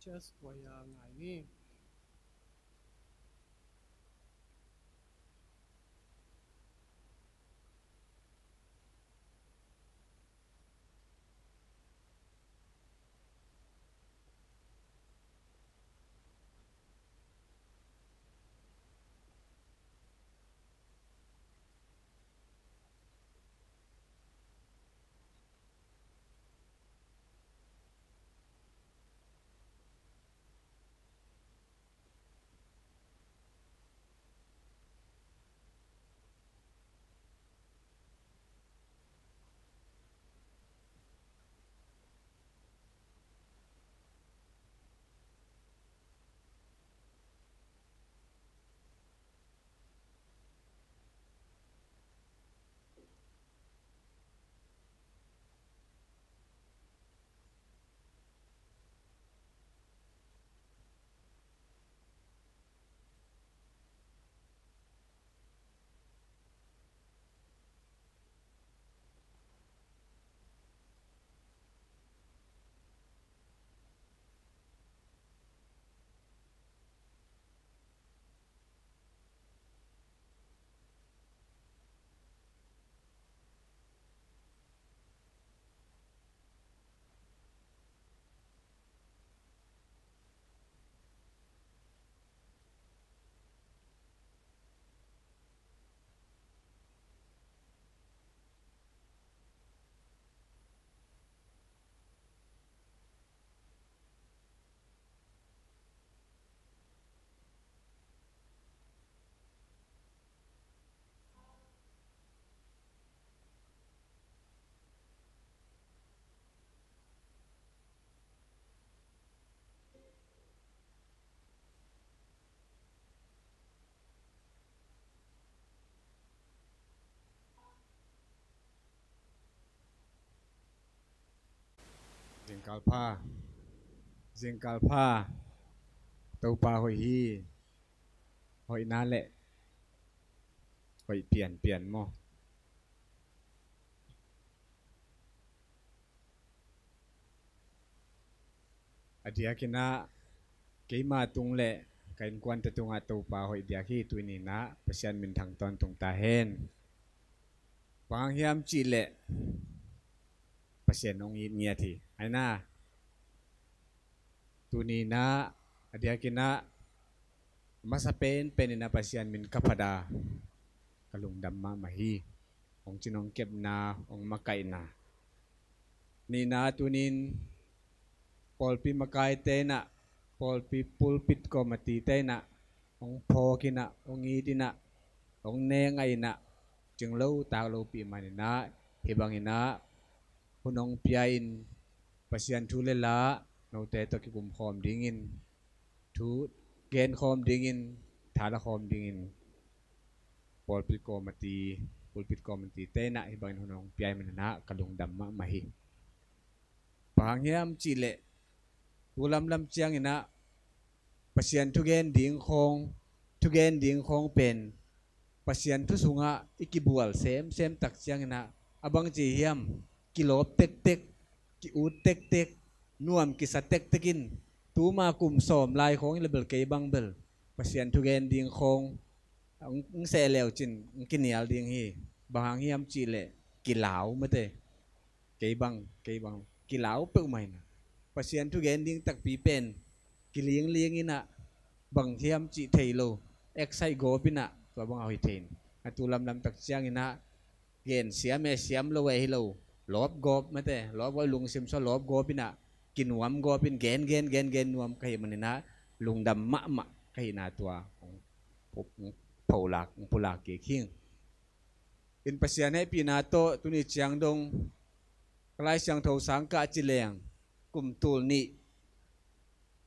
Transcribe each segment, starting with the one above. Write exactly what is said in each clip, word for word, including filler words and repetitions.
Just waya ngai ni. Zingkal pha, zingkal pha. Topa hoih hi. Hoihna le hoih pianpian maw? A diakin ah keima tung le ka innkuante tungah Topa hoih diak hi. Tuni-in ah Pasian minthang tawntung ta hen. Bang hang hiam cih leh Pasian hong it ngiat hi. Aina, tuni-in ah a diakin ah masa penpen in ah Pasian min ka phat a, ka lungdam mahmah hi. Hong cin hong kepna, hong makaihna. Nihna, tuni-in pawlpi makaite in ah, pawlpi pulpit committee-te in ah hong phawk in ah, hong it in ah, hong neng in ah, cing lo tak lopi man in ah, hih bangin ah hun hong pia in, Pasian thu le la note tawh kikum khawm dingin, thu gen khawm dingin, tha la khawm dingin, pawlpi committee, pulpit committee-te in ah hih bangin hun hong pia ahih manin ah ka lungdam mahmah hi. Bang hang hiam cih leh tu lamlam ciangin ah Pasian thugen ding khawng, thugen ding khawng pen Pasian thu sungah i kibual semsem tak ciangin ah, a bang ci hiam, kilawp tektek, ki-ut tektek, nuam kisa tektek in, tuma kum sawm lai khawng hi leh bel kei bang bel Pasian thugen ding khawng hong, hong seh leu cin hong kinial ding hi. Bang hang hiam cih leh kilau mate. Kei bang, kei bang kilau peuhmah in ah, Pasian thugen ding takpi pen kilingling in ah, bang hiam cih thei lo, excite gawp in ah, tua bang a hoih thei in. A tu lamlam tak ciangin ah gen siam e, siam lo e hi lo, lawp gawp mate, lawp gawp, lungsim sung lawp gawp in ah, kinuam gawp in, gen, gen, gen, gen nuam ka hih manin ah lungdam mahmah ka hihna tua hong pulak, hong pulak kik hi ing. In Pasian hehpihna tawh tuni ciang dong ka Lai Siangtho sang kah ci leng, kum tul nih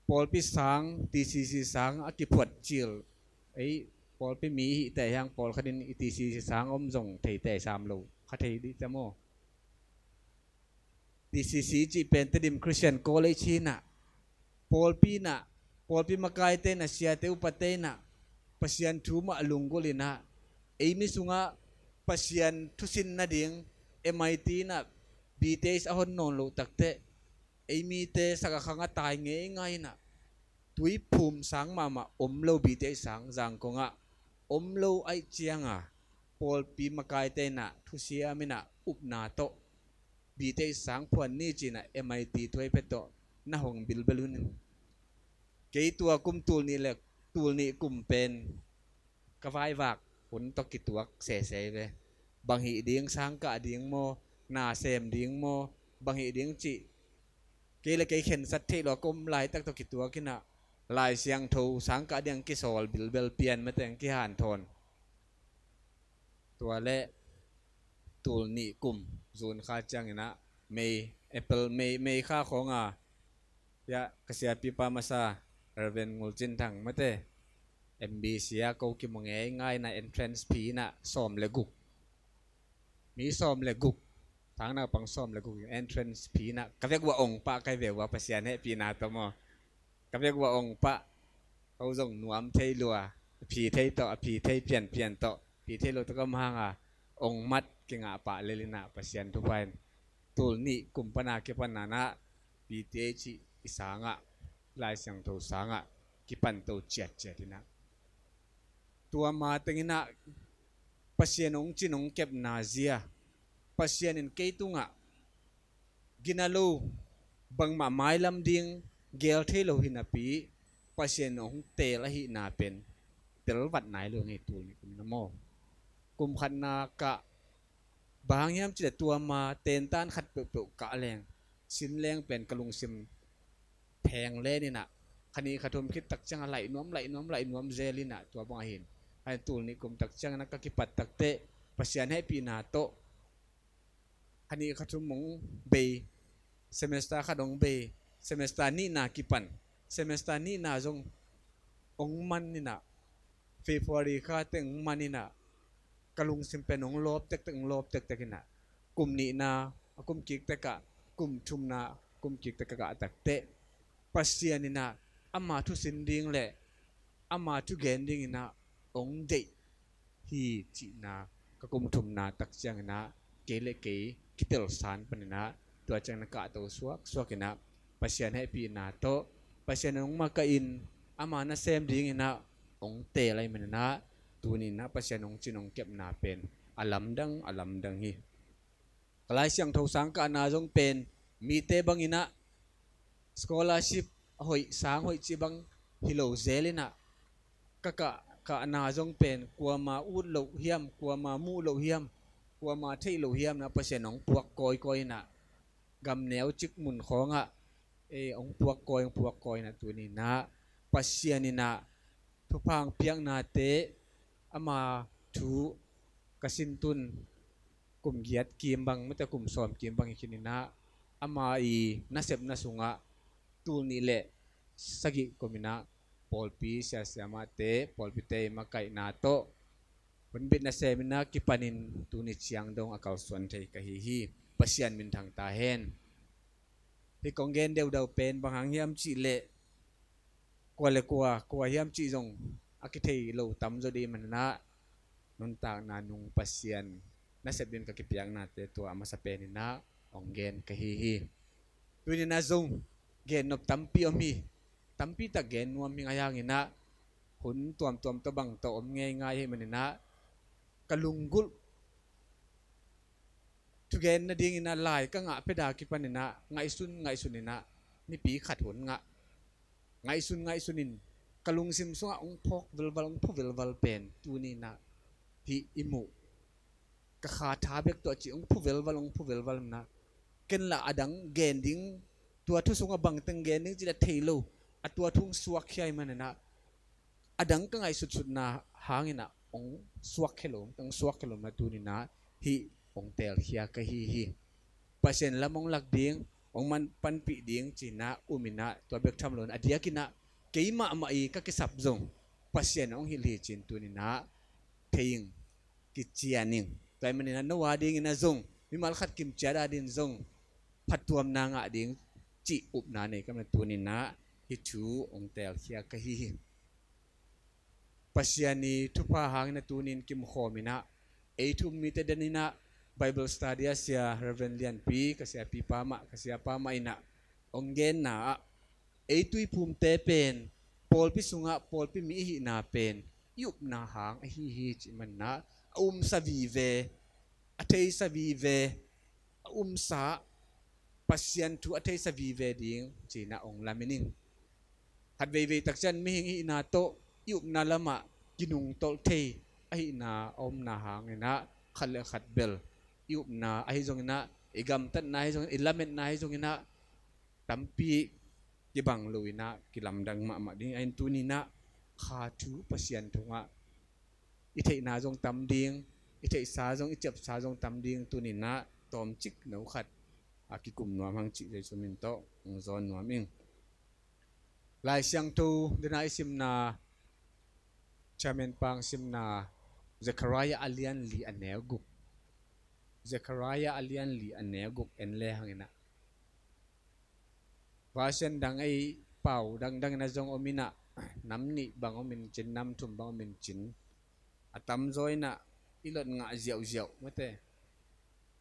pawlpi sang, T C C sang a kiphuat cil. Ei, pawlpi mi i hih teh hiang, pawlkhat in i T C C sang om zong thei teh sam lo, kha thei dih teh maw? T C C cih pen Tedim Christian College hi in ah, pawlpi in ah, pawlpi makaite in ah, siate upate in ah Pasian thu mah lunggulh in ah, ei mi sungah Pasian thusin nading M I T in ah B Th a hon nawn loh tak teh, ei mite sak a khang a tai ngeingai in ah, Tuiphum sang mahmah om lo, bite sang zangkongah om lo aih cianga pawlpi makaite inah thusiam inah upna tawh bite sang phuan ni cinah M I T tuai phe tawh na hong bilbel hun in. Kei tua kum tul nih le tul nih kum pen ka vaivak hun tawh kituak sese ve. Bang hih ding, sangkah ding maw, na sem ding maw, bang hih ding cih kei le kei khensat theih lo a ka om laitak tawh kituak inah Lai Siangtho sangkah ding kisawl bilbel, pian mateng kihanthawn. Tua le tul nih kum June kha cianginah May, April, May, May kha khawnga ya ka siapipa masa Reverend Ngul Cin Thang mate M B C a ko kimu ngeingai inah entrance fee inah sawm le guk. Mi sawm le guk, thang naupang sawm le guk entrance fee inah ka vek uah ong pah kai ve ua, Pasian hehpihna tawh maw. Ka vek uah ong pah, ko zong nuam thei lua, a phi thei tawh, a phi thei pianpian tawh, phi thei lo tawh ka om hanga ong mat kingah pah lel inah Pasian thupha in tul nih kum pana kipanna inah P T H i sangah, Lai Siangtho sangah kipan to ciatciat inah tua ma tenginah Pasian hong cin hong kepna zia, Pasian in kei tungah gina lo, bangmah mailam ding gel thei lo hinapi Pasian hong teel ahihna pen telvat nai lo ngei tul nih kum na maw. Kum khatna kah bang hang hiam cih leh tua ma tentan khat peuhpeuh kah leng, sin leng pen ka lungsim pheng len inah kha nih kha thum khit tak ciangah laih nuam, laih nuam, laih nuam zel inah tua bang ahin. Ahin tul nih kum tak ciangin a ka kipat takteh Pasian hehpihna tawh kha nih kha thum hong bei, semester khat hong bei, semester nihna kipan, semester nihna zong hong man inah February kha teng hong man inah ka lungsim pen hong lawp tektek, hong lawp tektek inah kum nihna a kum kik tekah, kum thumna a kum kik tekah a takteh Pasian inah ama thusin ding le ama thugen ding inah hong deih hi cihna ka kum thumna tak cianginah kei le kei kitelsan paninah tua cianginah kahto suaksuak inah Pasian hehpihna tawh Pasian hong makahin ama nasem dinginah hong teel ahih maninah tuninah Pasian hong cin hong kepna pen a lamdang, a lamdang hi. Ka Lai Siangtho sangkahna zong pen mite banginah scholarship a hoih, sang hoih cih bang hi lo zel inah ka kah, kahna zong pen kuama ut loh hiam, kuama muh loh hiam, kuama theih loh hiam inah Pasian hong puak kawikawi inah gam neu cik mun khawngah, e, hong puak kawi, hong puak kawi inah tuninah Pasian inah thupha hong piaknate ama thu ka sintun kum giat kim bang mate kum sawm kim bang hi khin inah ama i nasepna sungah tul nih le sagih kum inah pawlpi siasiamahte, pawlpite i makaihna tawh hunbit nasem inah kipanin tuni ciang dong a kalsuan thei ka hi hi. Pasian minthang ta hen. Hih kong gen deudau pen bang hang hiam cih leh kua le kua, kua hiam cih zong a kithei lo tamzaw dih maninah nuntakna nung Pasian nasep din ka kipiaknate tua a masa peninah hong gen ka hi hi. Tuninah zong gen nop tampi om hi. Tampi tak gen nuam hi, ngaih hanginah hun tuamtuam tawh bang tawh om ngeingai hi maninah ka lunggulh thugen nadinginah lai ka ngah peda kipaninah ngaihsun ngaihsuninah nipi khat hun ngah, ngaihsun ngaihsunin ka lungsim sungah hong phawk velval, hong phu velval pen tuninah hih i muh ka kha tha bek tuah cih hong phu velval, hong phu velval inah ken lah a dang gen ding, tua thu sungah bangteng gen ding cih lah thei lo, a tua thu hong suakkhia hi maninah a dang ka ngaihsutsutna hanginah hong suakkhia lo, hong suakkhia lo na tuninah hih hong teelkhia ka hi hi. Pasian lam hong lak ding, hong man panpih ding cinah uminah tua bek tham loin a diakinah kei mahmah i ka kisap zong Pasian hong hilh hi cin tuninah thei ing, kician ing. Tua hi maninah no a dinginah zong mimal khat kimciat a din zong phattuamna ngah ding cih upna nei ka hi maninah tuninah hih thu hong teelkhia ka hi hi. Pasian i thupha hangin a tunin kimkhawm inah ei thu um mite deninah Bible study a sia Reverend Lianpi, ka siapipa mah, ka siapa mah inah hong genna ah ei tuiphumte pen pawlpi sungah pawlpi mi i hihna pen i upna hang ahi hi cih manah a umsa vive, a theisa vive, a umsa, Pasian thu a theisa vive ding cinah ong lamen ing. Khat veivei takcian mihing i hihna tawh i upna lamah kinungtolh thei ahihna a omna hanginah khat le khat bel i upna ahi zonginah, i gamtatna ahi zonginah, i lametna ahi zonginah tampi kibang lo inah kilamdang mahmah ding. Ahin tuninah kha thu Pasian thungah i theihna zong tam ding, i theihsa zong, i ciapsa zong tam ding. Tuninah tawmcik no khat a kikum nuam hang cih Jesu min tawh ong zawn nuam ing. Lai Siangtho dena i simna, Chairman Pang simna Zekhariah a lian li a neu guk. Zekhariah a lian li a neu guk en le hanginah, version dang ei pau dangdang inah zong om inah, nam nih bang om in cin, nam thum bang om in cin, a tamzaw inah i lot ngah ziauziau mate.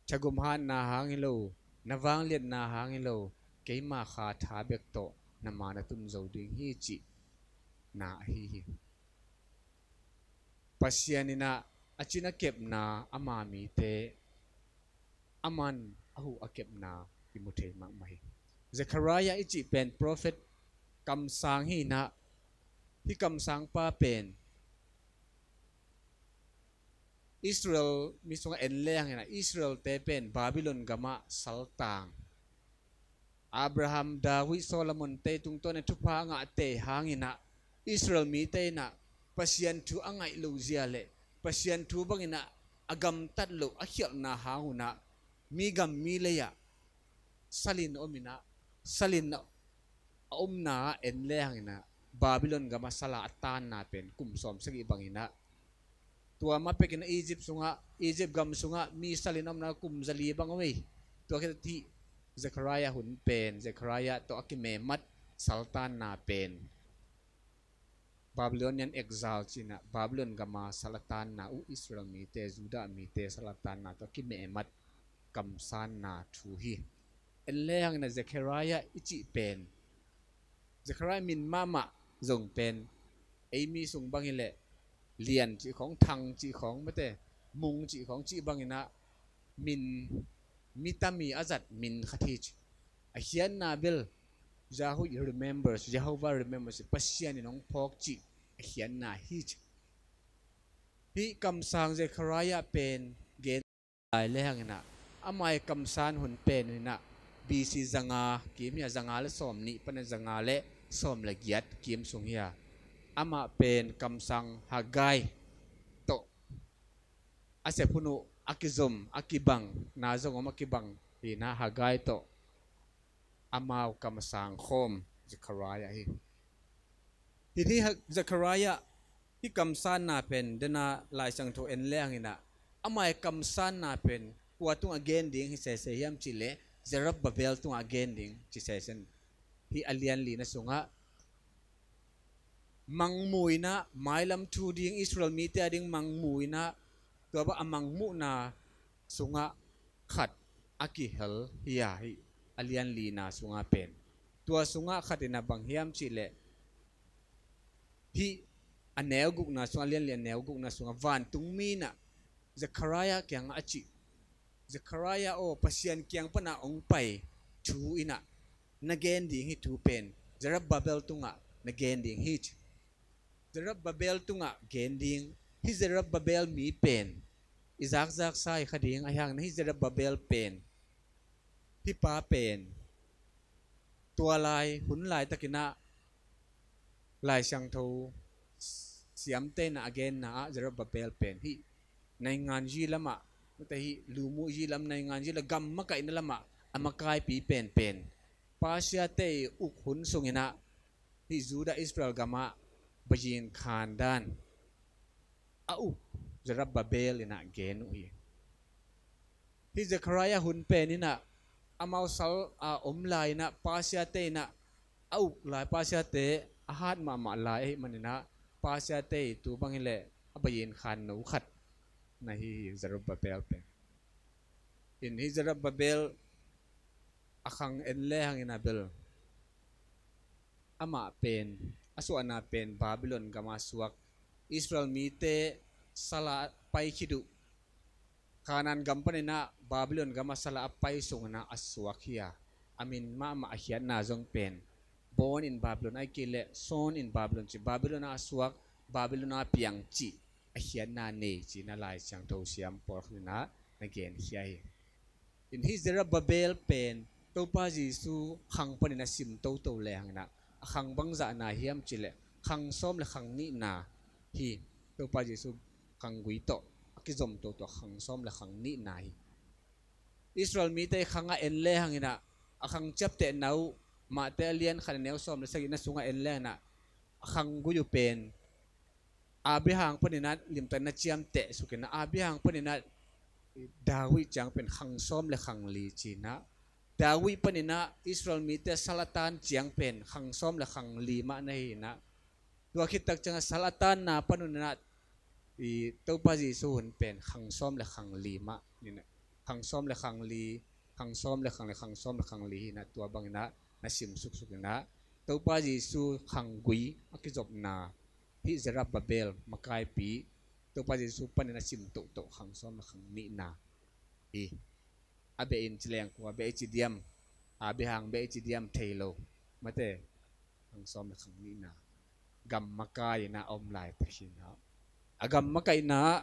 Thagum hatna hang hi lo, na vangliatna hang hi lo, keima kha tha bek tawh na ma na tun zo ding hi cihna ahi hi. Pasian inah a cin a kepna ama mite, aman a huh a kepna i mu thei mahmah hi. Zekhariah i cih pen prophet kamsang hi inah, hih kamsangpa pen Israel mi sungah en le hanginah Israelte pen Babylon gamah saltang, Abraham, David, Solomon te tungtawn a thupha a ngahte hanginah Israel mite inah Pasian thu a ngaih lo zia le Pasian thu banginah a gamtat loh a khialhna hangunah mi gam mi lei-ah salin om inah, salin a omna ah en le hanginah Babylon gamah sala a tanna pen kum sawmsagih banginah, tua ma pekinah Egypt sungah, Egypt gam sungah mi salin a omna kum zali bang om ei. Tua khit a hih Zekhariah hun pen, Zekhariah tawh a kimemat saltanna pen Babylonian exile cinah Babylon gama sal a tanna uh, Israel mite, Judah mite sal a tanna tawh a kimemat kamsanna thu hi. En le hanginah Zekhariah i cih pen, Zekhariah min mahmah zong pen ei mi sung bang hileh Lian cih khawng, Thang cih khawng mate, Mung cih khawng cih banginah min, mi tami a zat min khat hi ci. A khiatna bel Yahweh remembers, Jehovah remembers, Pasian in hong phawk cih a khiatna hi ci. Hih kamsang Zekhariah pen gen lai le hanginah, ama i kamsan hun pen hinah B C zanga kim hi a, zanga le sawm nih pana zanga le sawm le giat kim sung hi a, amah pen kamsang Haggai tawh a sep hun uh a kizom, a kibang, na zong om a kibang hinah Haggai tawh amau kamsang khawm Zekhariah hi. Hih, hih Zekhariah hih kamsanna pen dena Lai Siangtho en le hanginah, amai kamsanna pen kua tungah gen ding hi sese hiam cihleh Zerubbabel tungah gen ding ci sesen. Hih a lian lina sungah mangmuhna, mailam thu ding, Israel mite a ding mangmuhna, tua bang a mangmuhna sungah khat a kihel hi a, hih a lian lina sungah pen. Tua sungah khat inah bang hiam cihleh hih a neu gukna sungah, a lian li a neu gukna sungah vantungmi inah Zekhariah kiangah a cih, Zekhariah aw, Pasian kiang pana hong pai thu inah na gen ding hi thu pen Zerubbabel tungah na gen ding hi ci. Zerubbabel tungah gen ding. Hih Zerubbabel mi pen i zakzaksa i kha ding ahi hangin, hih Zerubbabel pen, hih pa pen tua lai hun laitakinah Lai Siangtho siamte inah a genna ah Zerubbabel pen hih naingan yi lamah, mate, hih lumuh yi lam, naingan yi lam, gam makaihna lamah a makaipi penpen, Persia-te i uk hun sunginah hih Judah Israel gamah bayin khandan a uk Zerubbabel inah gen uh hi. Hih Zekhariah hun pen inah amau sal a om lai inah Persia-te inah a uk lai, Persia-te a hat mahmah lai ahih maninah Persia-te i tu bang hileh a bayin khan no khat na hi hi Zerubbabel pen. In hih Zerubbabel a khang en le hanginah bel amah pen a suahna pen Babylon gama suak. Israel mite sala pai khit uh Kanaan gam paninah Babylon gama sala a pai sunginah a suak hi a, a min mahmah a khiatna zong pen Born in Babylon, ahih kei leh Sown in Babylon ci, Babylon a suak, Babylon a piang cih a khiatna nei cinah Lai Siangtho siam pawlkhatinah na genkhia hi. In hih Zerubbabel pen Topa Jesu khang panin a sim toto le hanginah a khang bangzahna hiam cihleh khang sawm le khang nihna hi. Topa Jesu khang gui tawh a kizom toto a khang sawm le khang nihna hi. Israel mite khangah en le hanginah a khang ciaptehna uh Mate a lian khat a neu sawm le sagihna sungah en le hanginah a khang gui uh pen Abraham paninah limtakin a ciamteh sukinah Abraham paninah David ciang pen khang sawm le khang li cinah David paninah Israel mite salatan ciang pen khang sawm le khang li mah na hinah tua khittak ciangah salatan na panuninah i Topa Jesu hun pen khang sawm le khang li mah ninah khang sawm le khang li khang sawm le khang li khang sawm le khang li hinah tua banginah na sim suksukinah Topa Jesu khang gui a kizopna hih Zerubbabel makaipi Topa Jesu panin a sim tohtoh khang sawm le khang nihna hi. A beh in ci leng kua beh i ci diam, a beh hang beh i ci diam thei lo. Mate khang sawm le khang nihna gam makai inah a om laitak hinah a gam makaihna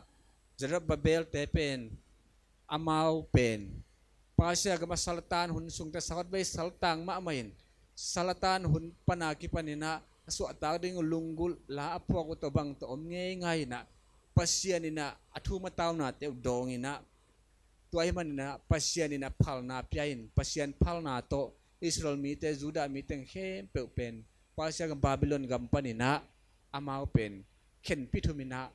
Zerubbabel te pen amau pen Persia gama salatan hun sungte sawtvei saltang mahmah in salatan hun pana kipaninah a suahtak ding uh lunggulh la a puak uh tawh bang tawh om ngeingai inah Pasian inah a thum a taunate uh dawng inah tua ahih maninah Pasian inah phalna pia in Pasian phalna tawh Israel mite Judah mite khempeuh pen Persia gam Babylon gam paninah amau pen khenpi thuminah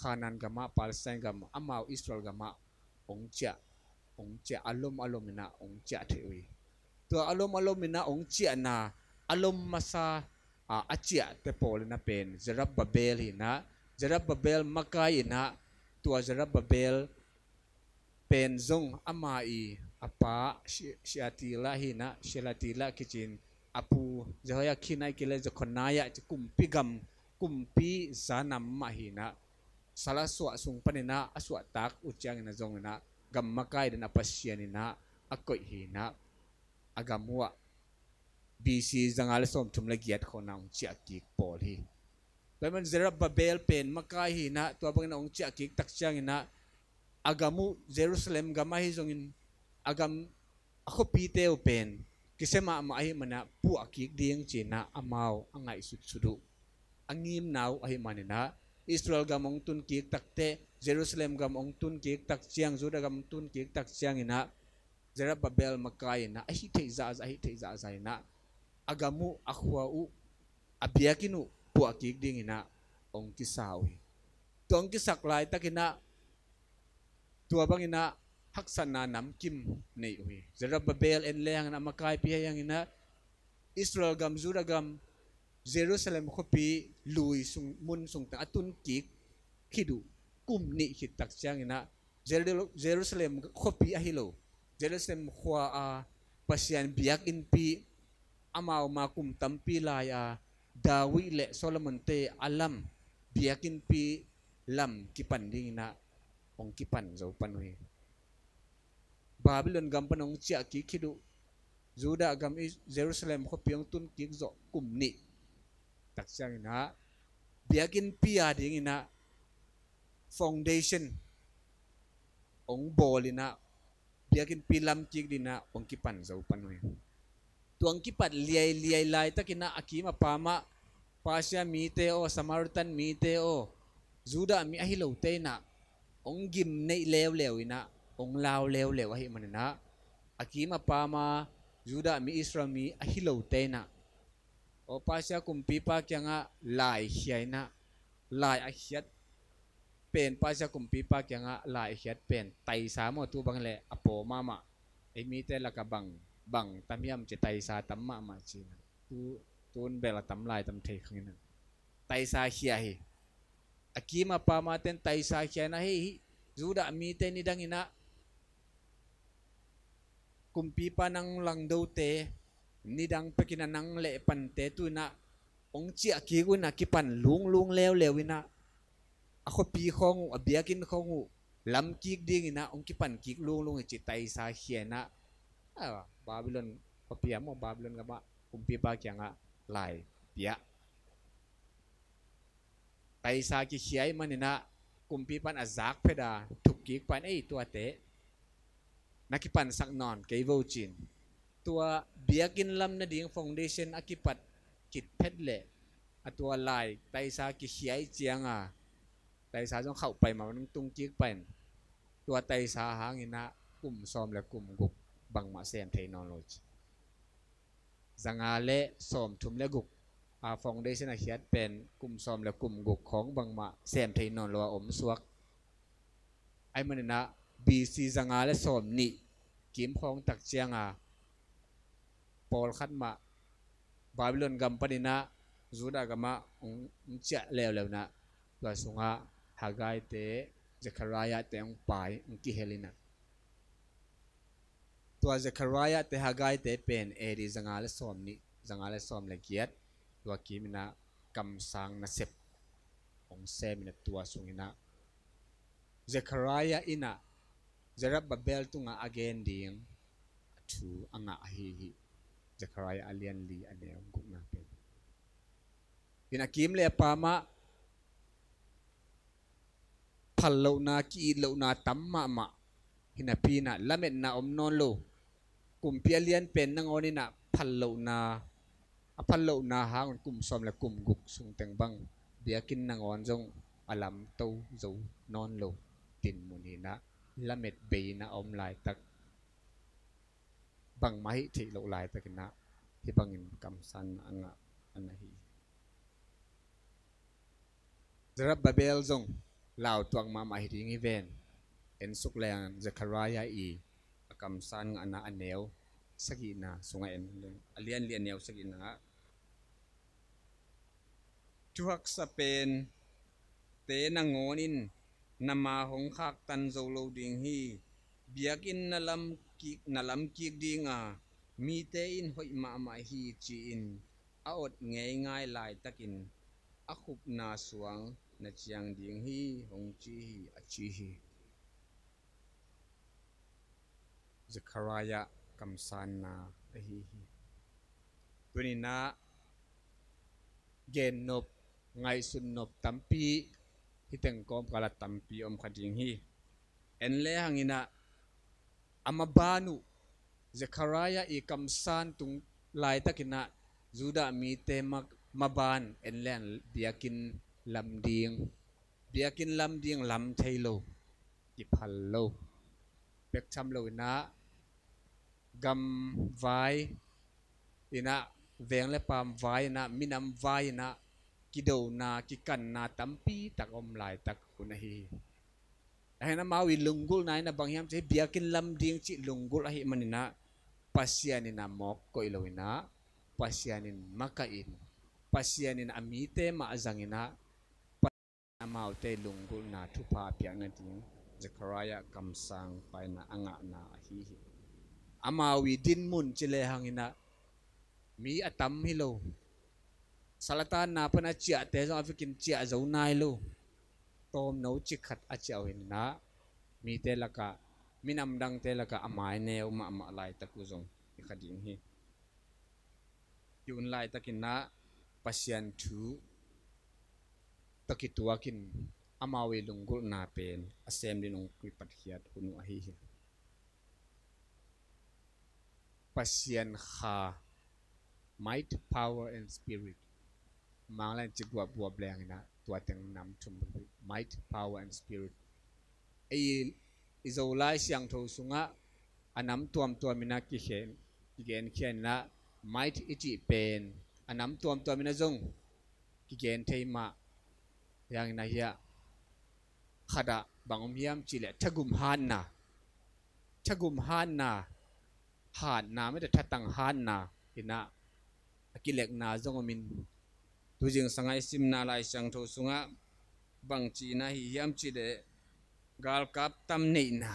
Kanaan gamah Palestine gamah amau Israel gamah ong ciah ong ciah a lom a lom inah ong ciah thei uh hi. Tua a lom a lom inah ong ciahna a lom masa a ciahte pawl inah pen Zerubbabel hinah Zerubbabel makai inah tua Zerubbabel pen zong ama i a pa Shealtiel hinah Shealtiel kicin a pu Jehoiakim ahih kei leh Jeconiah ci kumpi gam kumpi zanam mah hinah sala suah sung paninah a suahtak uh cianginah zonginah gam makai dinah Pasian inah a koih hinah a gam uh ah B C zanga le sawmthum le giat khawna ong ciah kik pawl hi. Tua ahih man Zerubbabel pen makai hinah tua bangin ong ciah kik tak cianginah a gam uh Jerusalem gam ahi zongin a gam a khuapite uh pen kisia mahmah ahih manah puah kik ding cinah amau a ngaihsutsut uh a ngimna uh ahih maninah Israel gam ong tun kik takteh Jerusalem gam ong tun kik tak ciang Judah gam ong tun kik tak cianginah Zerubbabel makai inah a hih theih zahzah a hih theih zahzah inah a gam uh a khua uh a biakinn uh puah kik dinginah ong kisa uh hi. Tua ong kisak laitakinah tua banginah haksatna namkim nei uh hi. Zerubbabel en le hanginah makaipi ahi hanginah Israel gam Judah gam Jerusalem khuapi lui sung mun sungteng a tun kik khit uh kum nih khit tak cianginah Jeru- Jerusalem khuapi ahi lo Jerusalem khua a Pasian biakinnpi amau ma kum tampi lai a David le Solomon te a lam biakinnpi lam kipan dinginah ong kipan zo pan uh hi. Babylon gam pan ong ciah kik khit uh Judah gam i Jerusalem khuapi ong tun kik zawh kum nih tak cianginah biakinnpi a dinginah foundation ong bawl inah biakinnpi lam kik dinah ong kipan zo pan uh hi. Tua ong kipat liailiai laitakinah a kim a pamah Persia mite aw Samaritan mite aw Judah mi ahi lote inah ong gim neih leuleu inah ong lau leuleu ahih maninah a kim a pama Judah mi Israel mi ahi lote inah aw Persia kumpipa kiangah lai khia inah lai a khiat pen Persia kumpipa kiangah lai a khiat pen taisa maw tu bang le a paw mahmah ei mite lakah bang bang tam hiam ci taisa tam mahmah cinah tu tun bel a tam lai tam thei khanginah taisa khia hi. A kim a pama ten taisa khia inah hei hih Judah mite nidanginah kumpipa nang langdote nidang pekinah nang lehpante tu inah hong ciah kik uh in ah kipan lunglung leuleu in ah, a khuapi khawng uh, a biakinn khawng uh lam kik ding in ah hong kipan kik lunglung hi ci taisa khia in ah, a, Babylon khuapi ah maw, Babylon gam ah kumpipa kiangah lai pia. Taisa kikhia ahih manin ah kumpipa in a zak phet a, thukkik pa in, "Ei, tuate na kipansak nawn kei vo," ci-in. Tua biakinn lam nading foundation a kipat khit phet leh, a tua lai taisa kikhia ahih ciang a, taisa zong khauh pai mah bangin tung kik pa in, tua taisa hangin ah kum sawm le kum guk bangmah sem thei nawn lo ci. Za nga le sawm thum le guk, a, foundation a khiat pen kum sawm le kum guk khawng bangmah sem thei nawn lo a om suak. Ahih manin ah B C za nga le sawm nih kim khawng tak ciang a, pawlkhat mah Babylon gam panin ah Judah gam ah hong, hong ciah leuleu in ah, tua sungah Haggai te, Zechariah te hong pai, hong kihel in ah. Tua Zechariah te, Haggai te pen A D za nga le sawm nih, za nga le sawm le giat, tua kim in ah kamsang nasep hong sem in ah, tua sung in ah Zechariah in ah Zerubbabel tungah a gen ding a thu a ngah ahi hi. Zechariah a lian li, a neu gukna pen. In a kim le a pam ah phallohna, ki-it lohna tam mahmah hi napi in ah lametna om nawn lo. Kumpi a lian pen nangawn in ah phallohna, a phallohna hang un kum sawm le kum guk sung teng bang biakinn nangawn zong a lamto zo nawn lo dinmun hi in ah, lamet bei in ah a om laitak, bangmah hih theih loh laitakin ah hih bangin kamsanna a ngah a na hi. Zerubbabel zong lautuak mahmah hi ding hi ven. En suk leng Zechariah i a kamsan ngahna a neu sagihna sungah en leng, a lian li a neu sagihna ah, "Thuhaksa pente nangawn in na ma hong khaktan zo lo ding hi. Biakinn na lam kik, na lam kik ding a, mite in hoih mahmah hi ci-in a ot ngeingai laitakin a khupna suang na ciang ding hi," hong ci hi, a ci hi. Zechariah kamsanna ahi hi. Tuni-in ah gennop, ngaihsutnop tampi, hih teng kawmkal ah tampi om kha ding hi. En lehang in ah, a maban uh, Zechariah i kamsan tung laitakin ah Judah mite ma, maban en lehang biakinn lam ding, biakinn lam ding lam thei lo, kiphal lo. Bek tham lo in ah, gam vai in ah, veng le paam vai in ah, minam vai in ah, kidona, kikanna tampi tak om laitak hun ahi hi. Ahi in ah, amau i lunggulhna in ah bang hiam cih leh biakinn lam ding cih lunggulh ahih manin ah, Pasian in ah mawk koih lo in ah, Pasian in makaih in, Pasian in a mite mah zang in ah, amaute lunggulhna thupha piakna ding Zechariah kamsang paina a ngahna ahi hi. Amau i dinmun ci lehang in ah, mi a tam hi lo. Sal a tanna pan a ciahte zong a vekin ciah zo nai lo. Tawmno cik khat a ciah uh hi in ah, mite lakah, minam dangte lakah a maineu mahmah laitak uh zong hi kha ding hi. Hi hun laitakin ah Pasian thu tawh kituakin amau i lunggulhna pen a sem ding hong kipatkhiat hun uh ahi hi. Pasian Kha, might, power and spirit. Manglan ci guahbuap leng in ah tua teng nam thum, might, power and spirit. Ei i Zolai siangtho sungah a nam tuamtuam in ah kigen, kigenkhia in ah, might i cih pen a nam tuamtuam in ah zong kigen thei mah. Hi hang in ah hiah khat ah bang om hiam cih leh thagum hatna, thagum hatna, hatna, mite thatang hatna in ah a kilekna zong om in, tu zingsang a i simna Lai Siangtho sungah bang ci-in ah hi hiam cih leh galkap tam neihna,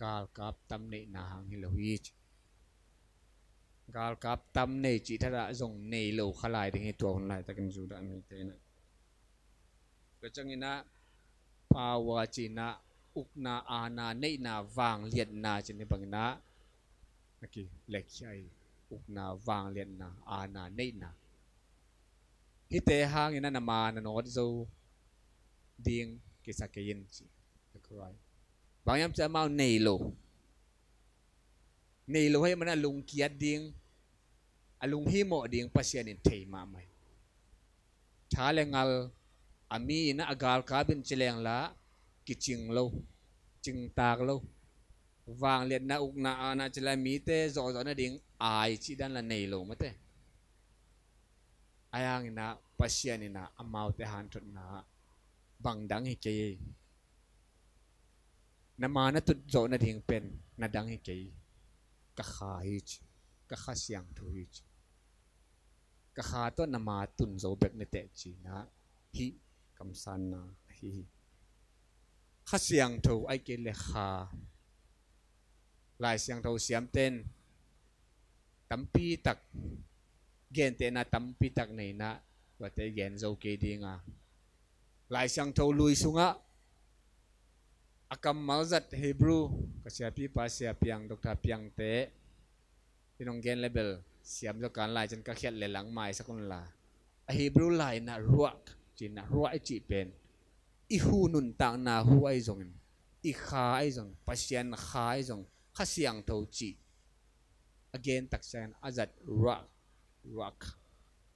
galkap tam neihna hang hi lo hi ci. Galkap tam nei cih thadah zong nei lo kha lai ding hi tua hun laitakin Judah mite in ah. Tua ciangin ah power cih in ah ukna, aana, neihna, vangliatna cih ni bangin ah na kilekkhia hi. Ukna, vangliatna, aana, neihna. Hihte hangin ah na ma na nawt zo ding kisa kei in ci. Bang hiam cih leh amau nei lo. Nei lo ahih manin a lungkiat ding, a lunghimawh ding Pasian in thei mahmah hi. Tha le ngal a mi in ah a galkap in ci leng lah kicing lo, cingtak lo. Vangliatna, ukna, aana cih leh mite zawhzawh nading ai cih dan lah nei lo mate. Ahi hangin ah Pasian in ah amaute hanthotna ah bang dang hi kei. Na ma na tut zawh nading pen na dang hi kei. Ka kha hi ci. Ka Kha Siangtho hi ci. Ka kha tawh na ma tun zo bek ni teh ci-in ah hih kamsanna ahi hi. Kha Siangtho ahih kei leh kha. Lai Siangtho siamten tampi tak, gentehna tampi tak nei in ah, tuate gen zo kei ding a. Lai Siangtho lui sungah a kammal zat Hebrew, ka siapipa Sia Piang, Doctor Piangte in hong gen leh bel siam zaw ka hi lai, ciang ka khiat leh lah hong maisak un la. A Hebrew lai in ah ruah ci-in ah, ruah i cih pen i hu nuntakna hu ahi zongin, i kha ahi zong, Pasian kha ahi zong, Kha Siangtho cih a gen tak ciangin a zat ruah, ruah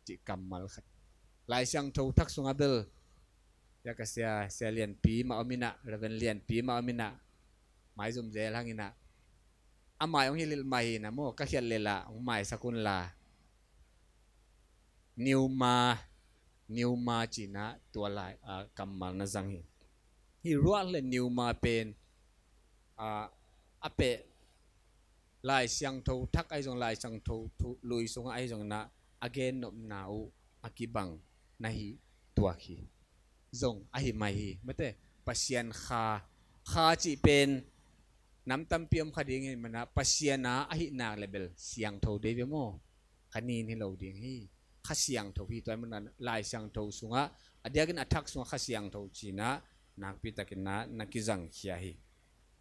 cih kammal khat. Lai Siangtho thak sungah bel, ya ka sia, Sia Lianpi mah om in ah, Reverend Lianpi mah om in ah, maizum zel hang in ah, a mai hong hilh mah hi in ah maw, ka khiat leh lah hong maisak un la. Pneuma, pneuma ci-in ah tua lai, a, kammal na zang hi. Hih ruah le pneuma pen, a, a peh Lai Siangtho thak ahi zong, Lai Siangtho thu, lui sungah ahi zongin ah a gen nopna uh a kibang na hi tuak hi. Zong ahi mai hi mate. Pasian kha, kha cih pen nam tampi om kha ding hi manin ah Pasian a ahih nak leh bel siangtho dei ve maw. Kha nin hi lo ding hi. Kha Siangtho hi, tua ahih manin ah Lai Siangtho sungah, a diakin a thak sungah Kha Siangtho ci-in ah nakpi takin ah na kizangkhia hi.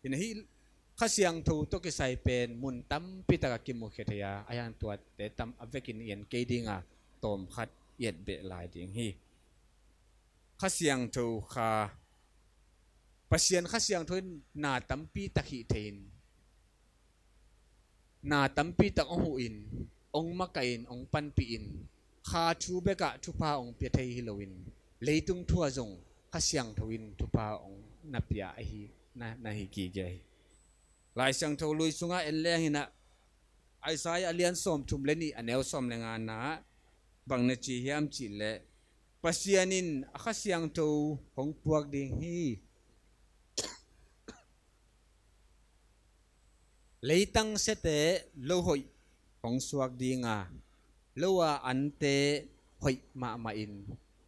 Hi in ah hih Kha Siangtho tawh kisai pen mun tampi tak ah kimukhia thei a, ahi hang tuate tam a vekin i en kei ding a, tawmkhat i et beh lai ding hi. Kha Siangtho kha, Pasian Kha Siangtho in na tampi tak hih thei in, na tampi tak hong huh in, hong makaih in, hong panpih in, kha thu bekah thupha hong pia thei hi loin, leitung thu ah zong Kha Siangtho in thupha hong na pia ahi, na, na hi gige hi. Lai Siangtho lui sungah en leng in ah, Isaiah a lian sawmthum le nih, a neu sawm le nga na ah bang na ci hiam cih leh, Pasian in a Kha Siangtho hong puak ding hi. Leitang siate lo hoih hong suak ding a, lo a ante hoih mahmah in,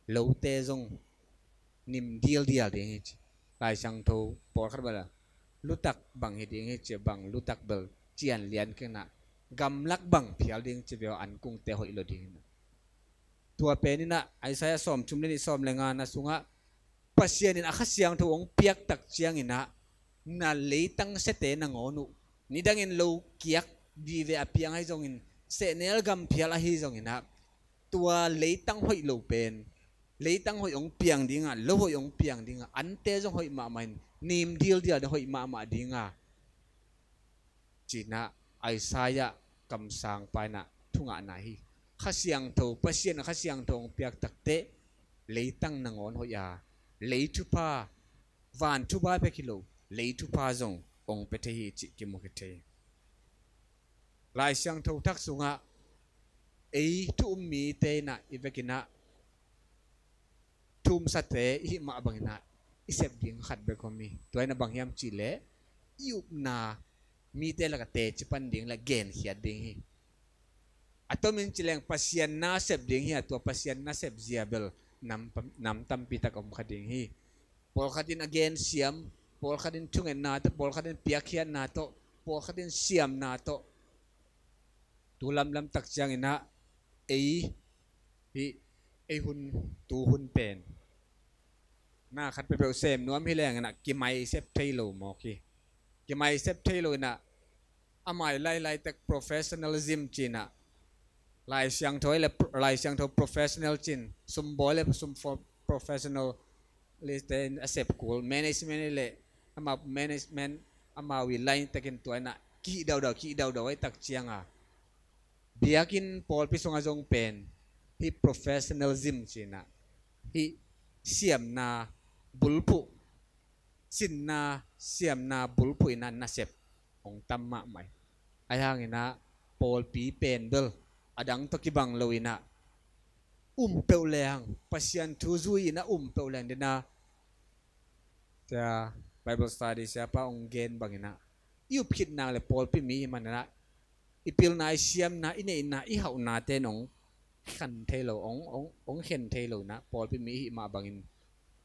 lote zong nim dildial ding hi ci. Lai Siangtho pawlkhat bel a lutak bang hi ding hi ci, bang lutak bel cian lian kei in ah, gamlak bang phial ding ci ve aw, an kungte hoih lo ding hi in ah. Tua pen in ah Isaiah sawmthum le nih, sawm le nga na sungah Pasian in a Kha Siangtho hong piak tak ciangin ah, na leitang siate nangawn uh, nidangin lo kiak vive a piang ahi zongin, sehnel gam phial ahi zongin ah, tua leitang hoih lo pen, leitang hoih hong piang ding a, lo hoih hong piang ding a, ante zong hoih mahmah in, nim dildial ding hoih mahmah ding a, ci-in ah Isaiah kamsangpa in ah thungahna hi. Kha Siangtho, Pasian a Kha Siangtho hong piak takteh leitang nangawn hoih a, lei thupha, van thupha bek hi lo, lei thupha zong hong pia thei hi cih kimu hi thei. Lai Siangtho thak sungah ei thu um mite in ah i vekin ah thu umsate i hih mah bangin ah i sep ding khat bek om hi. Tua in ah bang hiam cih leh i upna mite lakah teci pan ding le genkhiat ding hi. A tomin ci leng Pasian na sep ding hi a, tua Pasian na sep zia bel nam, nam tampi tak om kha ding hi. Pawlkhat in a gensiam, pawlkhat in thungetna tawh, pawlkhat in piakkhiatna tawh, pawlkhat in siamna tawh, Tu lamlam tak cianginah ei hih ei hun, tu hun pen na khat peuhpeuh sem nuam hi lenginah kimaisep thei lo mawk hi. Kimaisep thei lo inah amai lailaitak professionalism cinah Lai Siangtho le Lai Siangtho professional cin, sumbawi le sum professional lite in a sep kul, management le amau management amau i laitakin tua inah kihdaudau kihdaudau ai tak cianga biakinn pawlpi sungah zong pen hih professionalism cinah hih siamna bulphuh, sinna siamna bulphuh inah nasep hong tam mahmah hi. Ahi hanginah pawlpi pen bel adang tawh kibang lo inah um peuh lehang, Pasian thu zui inah um peuh lehang dinah tia Bible study siapa hong gen banginah i up khit nak le pawlpi mi hi maninah i pilna, i siamna, i neihna, i hauhnate in hong khen thei lo, hong, hong, hong khen thei lo inah pawlpi mi i hih mah bangin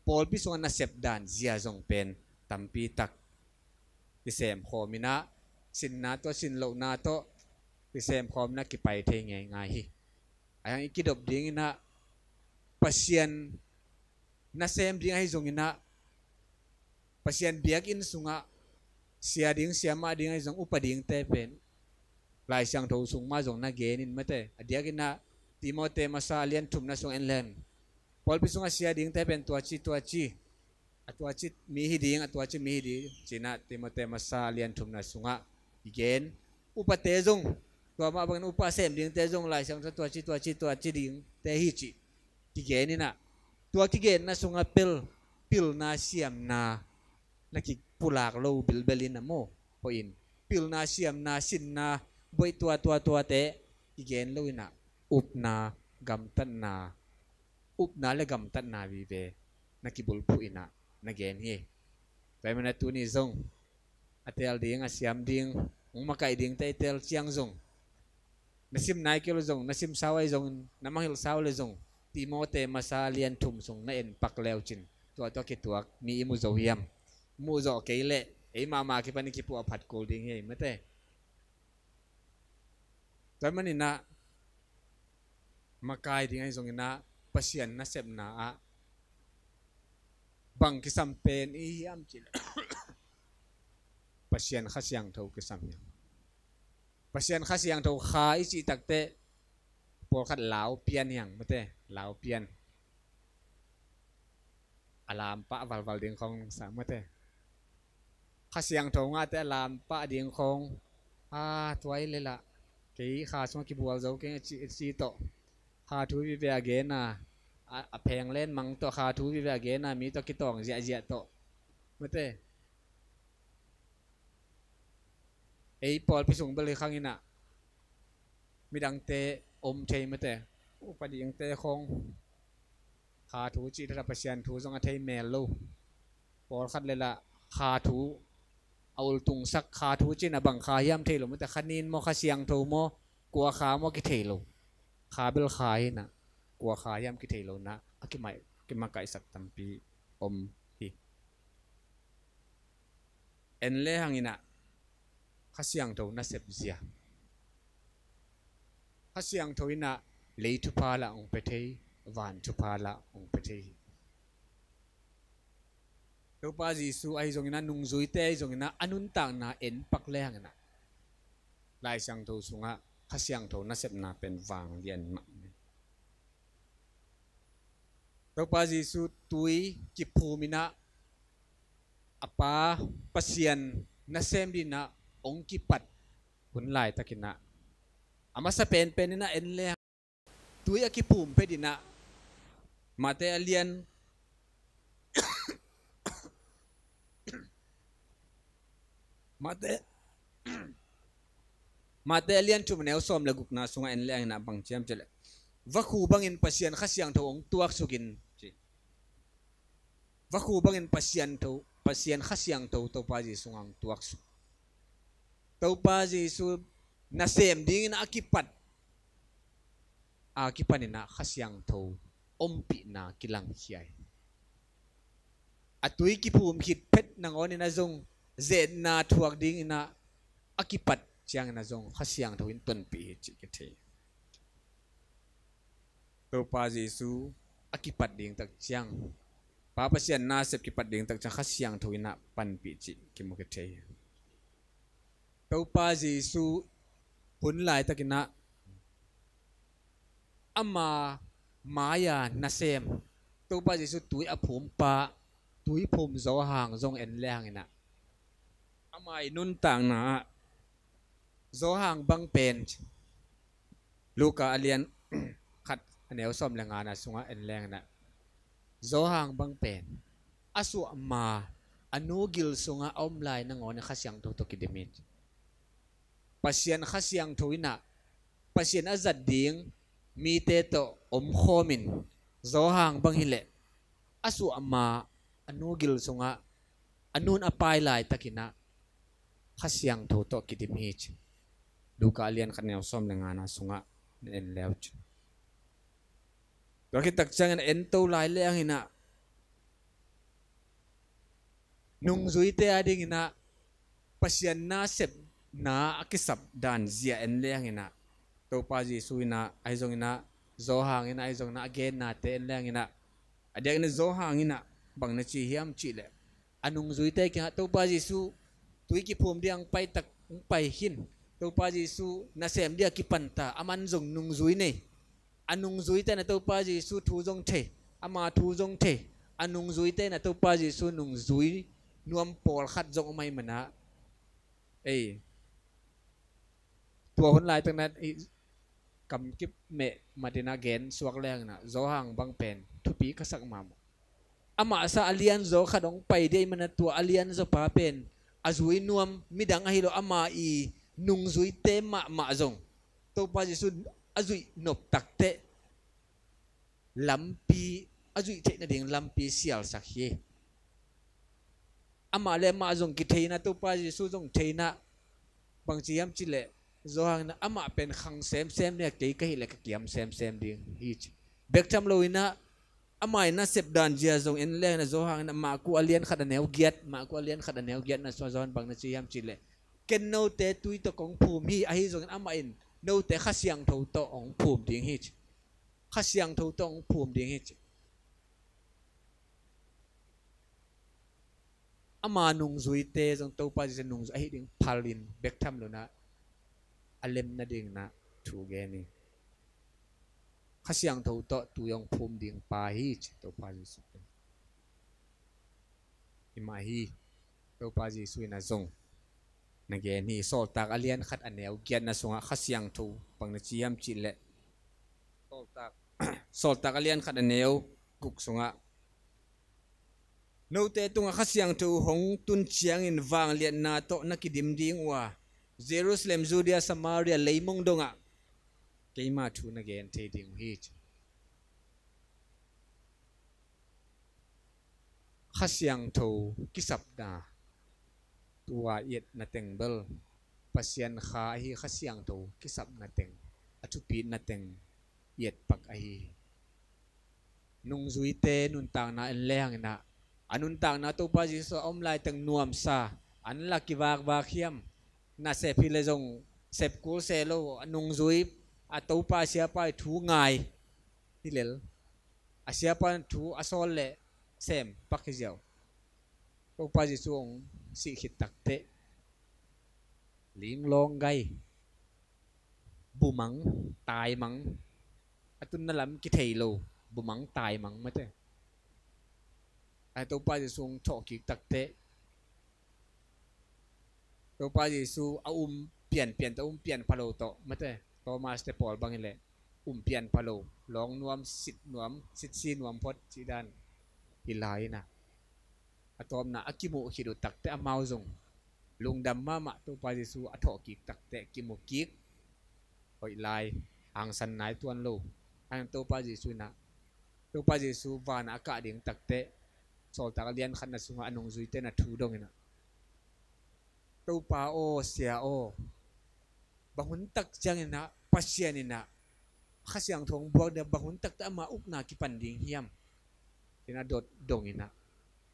pawlpi sungah nasep dan zia zong pen tampi tak kisem khawm inah sinna tawh sinlohna tawh kisem khawm inah kipai thei ngeingai hi. Ahi hang i kidop dinginah Pasian nasem ding ahi zonginah Pasian biakinn sungah sia ding siamah ding ahi zong upa dingte pen Lai Siangtho sung mah zong na genin mate. A diakinah Timote masa a lian thumna sung en len pawlpi sungah sia dingte pen tuaci tuaci a tuaci mi hi ding, a tuaci mi hi ding cinah Timote masa a lian thumna sungah i gen. Upate zong tua mah bangin upa sem dingte zong Lai Siangtho tuaci tuaci tuaci dingte hi cih kigen inah tua kigenna sungah pel pilna siamna na kipulak lo bilbel inah maw? Hoih in pilna siamna sinna buaih tua tua tuate kigen lo inah upna gamtatna, upna le gamtatna vive na kibulphuh inah na gen hi. Tua hi manah tuni zong a tel ding, a siam ding, hong makaih dingte i tel ciang zong na sim nai kei lo zong, na sim sau ahi zongin, na mangngilh sau le zong Timote masa lian thum sung na en pak leucin tua tua kituak mi i mu zo hiam? Muh zawh kei leh ei mahmah kipan i kipuah phat kul ding hi ei mate. Tua hi maninah makai ding ahi zonginah Pasian nasepna ah bang kisam pen i hiam cih leh Pasian Kha Siangtho kisam hiam? Pasian Kha Siangtho Kha i cih takteh pawlkhat lau pian hiang mate, lau pian. A lam pah valval ding khawng sa mate. Kha Siangtho ngahte a lam pah ding khawng a tuai lelah kei kha sungah kibual zo keng a ci, a ci tawh kha thu vive a gena a, a pheng len mang tawh kha thu vive a gena mi tawh kitawng ziahziah tawh mate. Ei pawlpi sung bel hi khanginah midangte om thei mate. Upa dingte khawng kha thu cih thata Pasian thu zong a thei mel lo. Pawlkhat lelah kha thu a ultungsak kha thu cin a bang kha hiam thei lo mate. Kha nin maw, Kha Siangtho maw, kua kha maw kithei lo. Kha bel kha hinah kua kha hiam kithei lo inah a kimai, kimakaihsak tampi om hi. En le hanginah Kha Siangtho nasep zia. Kha Siangtho inah lei thupha lah hong pia thei, van thupha lah hong pia thei hi. Topa Jesu ahi zonginah, nungzuite ahi zonginah a nuntakna en pak le hanginah Lai Siangtho sungah Kha Siangtho nasepna pen vang lian mah. Topa Jesu tui kiphum inah a Pa Pasian nasem dinah hong kipat hun laitakinah a masa penpen inah en le tui a kiphum phet inah Mate a lian Mate, Mate a lian thum a neu sawm le gukna sungah en le hanginah bang ciam cileh vakhu bangin Pasian Kha Siangtho hong tuaksukin ci. Vakhu bangin Pasian tho, Pasian Kha Siangtho Topa Jesu hong tuaksuk. Topa Jesu nasem dingin a kipat a kipaninah Kha Siangtho ompihna kilangkhia hi. A tui kiphum khit phet nangawninah zong zetna thuak dinginah a kipat ciangin ah zong Kha Siangtho in tonpih hi cih kithei. Topa Jesu a kipat ding tak ciang, Pa Pasian nasep kipat ding tak ciang Kha Siangtho in ah panpih cih kimu kithei. Topa Jesu hun laitakin ah ama mai-a nasem, Topa Jesu tui a phumpa, tuiphum Johan zong en leng in ah, ama i nuntakna ah Johan bang pen, Luka a lian khat a neu sawm le ngana sungah en leng in ah, Johan bang pen a suah ma, a nu gil sungah a om lai nangawn in Kha Siangtho tawh kidim hi. Pasian Kha Siangtho in ah, Pasian a zat ding mite tawh omkhawmin, Johan bang hileh a suah ma, a nu gil sungah a nun a pai laitakin ah Kha Siangtho tawh kidim hi ci. Luka a lian khat neu sawm le ngana sungah na en leu ci. Tua khit tak ciangin a ento lai leng in ah, nungzuite a dingin ah Pasian nasepna a kisap dan zia en leng in ah, Topa Jesu in ah, ahi zongin ah Johan in ah, ahi zongin ah a gennate en leng in ah, a diakin ah Johan in ah bang na ci hiam cih leh, a nungzuite kiangah Topa Jesu tui kiphum ding a hong pai tak, hong pai khin, Topa Jesu nasem ding a kipan ta, aman zong nungzui nei. A nungzuite in ah Topa Jesu thu zong thei, ama thu zong thei. A nungzuite in ah Topa Jesu nungzui nuam pawlkhat zong om ahih man ah, ei, tua hun laitakin ah, ei, kamkip meh matin ah gen suak leng in ah, Johan bang pen thupi ka sak mahmah. Amah sa a lianzaw khat hong pai ding ahih man ah, tua a lianzaw pa pen a zui nuam midang ahi lo, ama i nungzuite mahmah zong Topa Jesu a zuih nop takteh lampi, a zuih theih nading lampi sialsak hi. Amah le amah zong kithei in ah, Topa Jesu zong thei in ah, bang ci hiam cih leh, Johan in ah, amah pen khang semsem ding a, kei ka hih leh ka kiam semsem ding hi ci. Bek tham lo in ah, ama i nasep dan zia zong en leng in ah, Johan in ah, Marku a lian khat a neu giat, Marku a lian khat a neu giatna sungah Johan bang na ci hiam cih leh, ken note tui tawh kong phum hi, ahi zongin amah in note Kha Siangtho tawh hong phum ding hi ci. Kha Siangtho tawh hong phum ding hi ci. Ama nungzuite zong Topa Jesu nungzui ahih ding phalin bek tham lo in ah, a lem nading in ah thu gen hi. Kha Siangtho tawh tui hong phum ding pa hi ci Topa Jesu pen. Hi mah hi. Topa Jesu in ah zong na gen hi. Sawltak a lian khat a neu giatna sungah Kha Siangtho bang na ci hiam cih leh, Sawltak, Sawltak a lian khat a neu guk sungah, note tungah Kha Siangtho hong tun ciangin vangliatna tawh na kidim ding uh a, Jerusalem, Judea, Samaria, leimong dongah keima thu na gen thei ding uh hi ci. Kha Siangtho kisapna, tua i etna teng bel, Pasian Kha ahi Kha Siangtho kisapna teng, a thupitna teng i etpak ahi hi. Nungzuite nuntakna en leng in ah, a nuntakna Topa Jesu a om laiteng nuamsa, an la kivakvak hiam, nasep hi leh zong sep kul se lo, a nungzui, a Topa siapa i thu ngai hi lel. A siapa thu a sawl leh sem pak hi ziau. Topa Jesu hong sih khit takteh, linglawng gai, bumang, taimang, a tunna lam kithei lo, bumang, taimang mate. Ai, Topa Jesu hong thawhkik takteh, Topa Jesu a um pianpian tawh, um pian pha lo tawh mate, Thomas te pawl bang hileh um pian pha lo, lawng nuam, sit nuam, sitsi nuam phot cih dan hi lai in ah, a tawpna a kimuh khit uh takteh amau zong lungdam mahmah, Topa Jesu a thawhkik takteh kimu kik, hoih lai, hangsan nai tuan lo. Ahi zongin Topa Jesu in ah, Topa Jesu vanah a kah ding takteh, Sawltak a lian khatna sungah a nungzuite in ah thu dong in ah, Topa aw, Sia aw, bang hun tak ciangin ah Pasian in ah Kha Siangtho hong buak ding a, bang hun takteh ama ukna kipan ding hiam? Ci-in a dot dong in ah,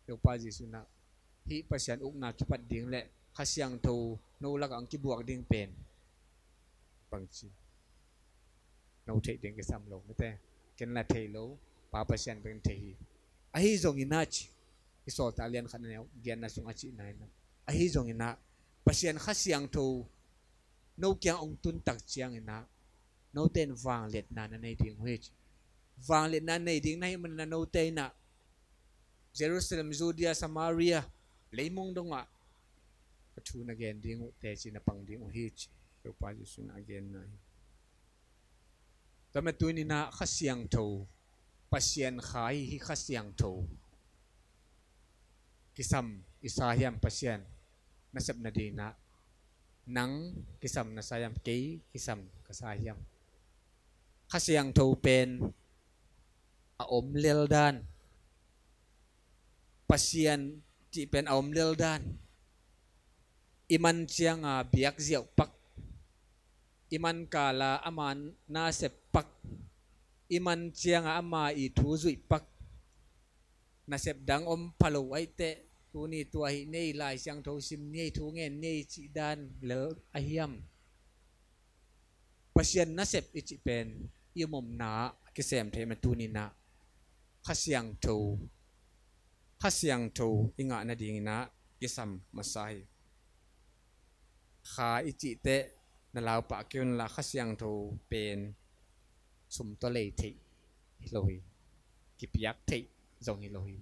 Topa Jesu in ah, hih Pasian ukna kipan ding leh Kha Siangtho no lakah hong kibuak ding pen bangci? No theih ding kisam lo mite. Ken la thei lo, Pa Pasian bek in thei hi. Ahi zongin ah ci, i Sawltak lian khat a neu giatna sungah cihna in ah, ahi zongin ah Pasian Kha Siangtho no kiang hong tun tak ciangin ah note in vangliatna na nei ding uh hi ci. Vangliatna nei ding na hih manin ah note in ah Jerusalem, Judea, Samaria, leimong dongah ka thu na gen ding uh teci na pang ding uh hi ci. Topa Jesuh in a genna hi. Tua mah tuni-in ah Kha Siangtho, Pasian Kha hi, hih Kha Siangtho kisam i sa hiam? Pasian nasep nadingin ah nang kisam na sa hiam, kei kisam ka sa hiam? Kha Siangtho pen a om lel dan, Pasian cih pen a om lel dan, i man cianga biak ziau pak, i man kala ama nasep pak, i man cianga ama i thu zuih pak, nasep dang om pha lo ahih teh tuni tua hih ni ei, Lai Siangtho sim ni ei, thu ngen ni ei cih dan lel a hiam? Pasian nasep i cih pen i omomna ah a kisem thei mah tuni-in ah Kha Siangtho, Kha Siangtho i ngah nadingin ah kisam masa hi. Kha i cih teh na lau pah kei un la, Kha Siangtho pen sum tawh lei theih hi lo hi. Kipiak theih zong hi lo hi.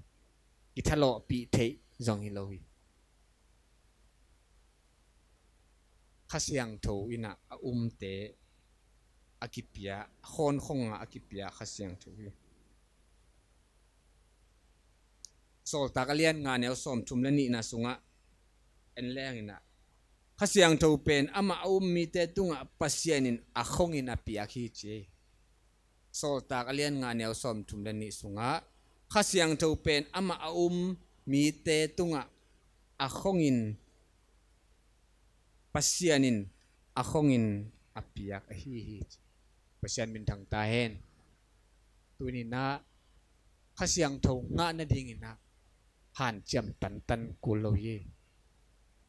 Kithalawhpih theih zong hi lo hi. Kha Siangtho in ah a umte a kipia, a khawnkhong a a kipia Kha Siangtho hi. Sawltak a lian nga, neu sawmthum le nihna sungah en leng in ah Kha Siangtho pen amah a um mite tungah Pasian in a khongin a piak hi ci. Sawltak a lian nga, neu sawmthum le nih sungah Kha Siangtho pen amah a um mite tungah a khongin, Pasian in a khongin a piak ahi hi. Pasian minthang ta hen. Tuni-in ah Kha Siangtho ngah nadingin ah hanciam tantan kul lo hi.